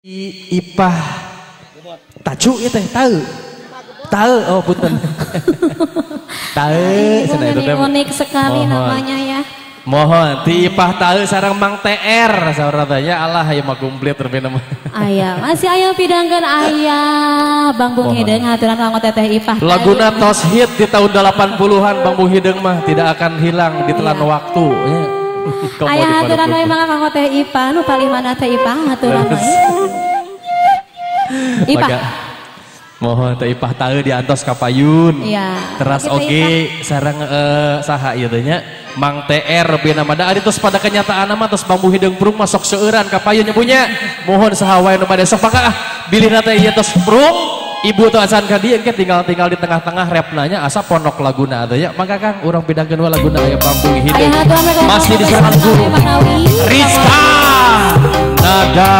Ipah tacu ieu teh tahu. Tahu, oh punten. Tahu cenah itu teh. Unik sekali namanya ya. Mohon ti Ipah tahu sareng Mang TR saurna teh nya Allah aya mah komplit rupina mah. Aya, masih aya pidangkeun aya Bang Bung Hideung haturan kanggo Teteh Ipah. Laguna tos hit di tahun 80-an Bang Bung Hideung mah tidak akan hilang ditelan waktu nya. Aya haturan we mangga kanggo Teh Ipah nu palih mana Teh Ipah haturan we. Ipah. Mohon Teh Ipah tahu diantos kapayun. Iya. Teras oge sareng saha ieu teh nya Mang TR rupina mah da ari tos pada kenyataan mah tos Bambu Hideung prung masuk seueuran kapayun nya punya. Mohon saha wae nu bade sok mangga ah bilihna teh ieu tos prung ibu tuh acan ka dieu engke tinggal-tinggal di tengah-tengah repna nya asa ponok laguna teh nya. Mangga Kang urang pidangkeun we laguna aya Bambu Hideung. Masih di serangan guru. Rizka Nada.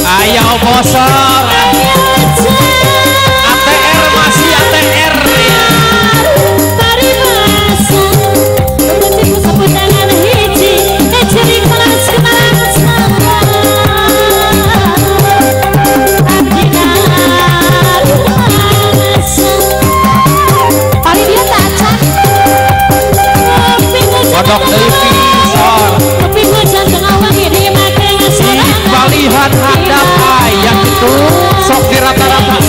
Ayo Bosor. ATR masih ATR ya. Kodok deui pisor. Di balihan hadap aya kitu sok dirata-rata.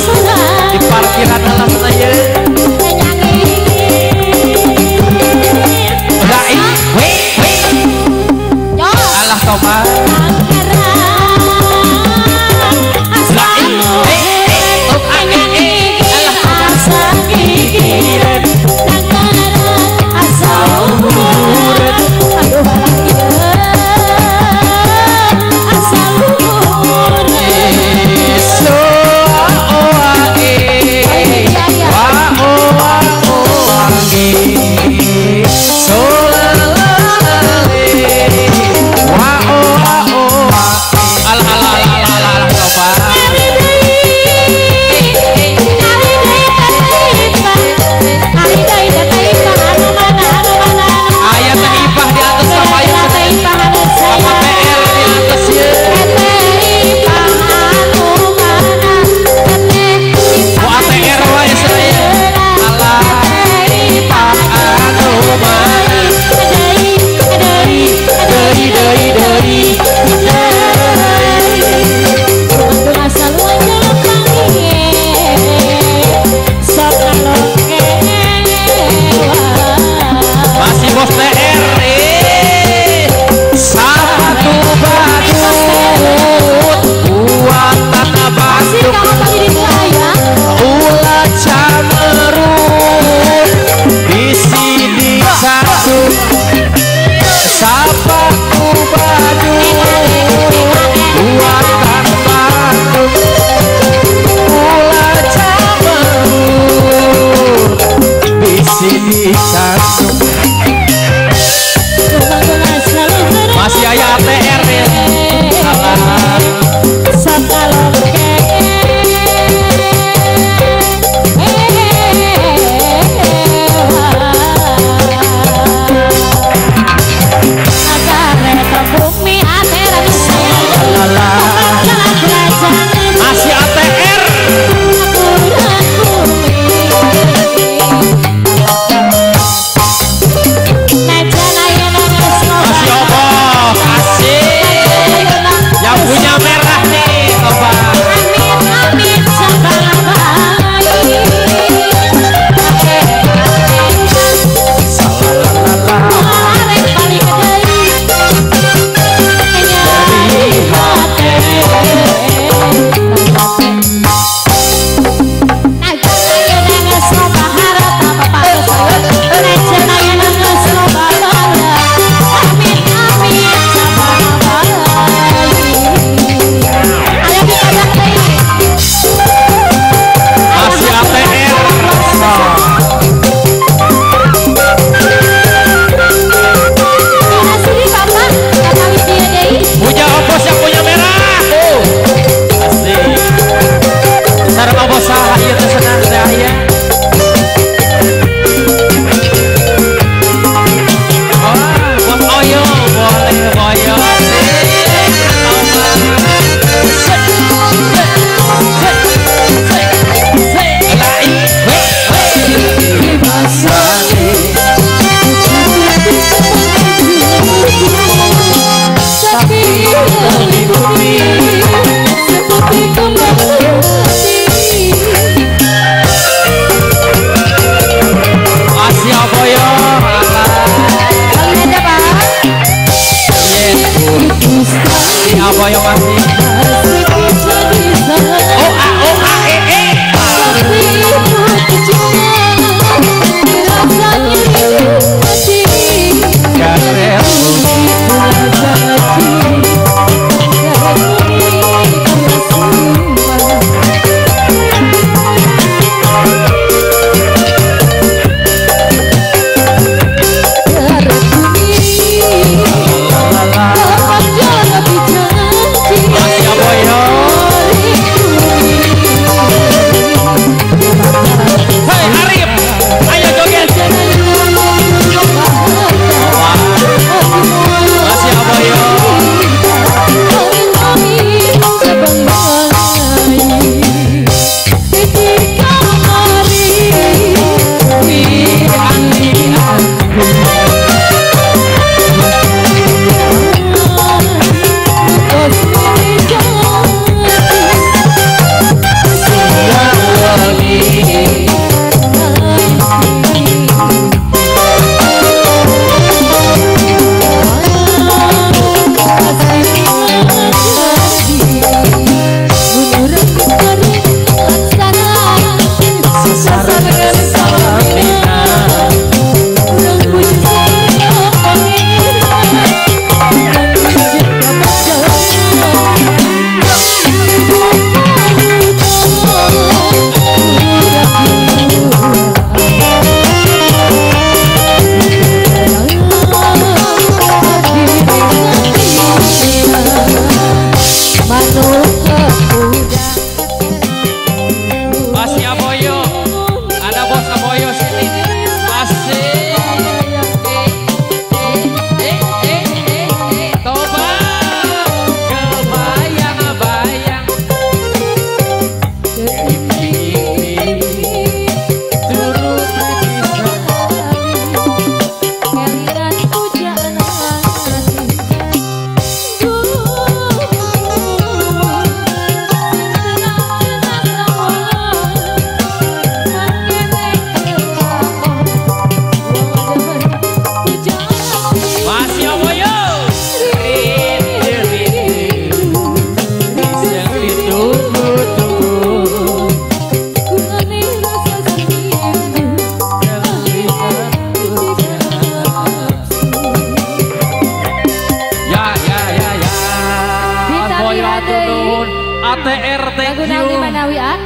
ATR, thank Lagu you. naon di Manawi, ah?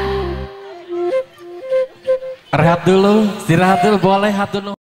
Rehat dulu, istirahat dulu boleh hatur nuhun.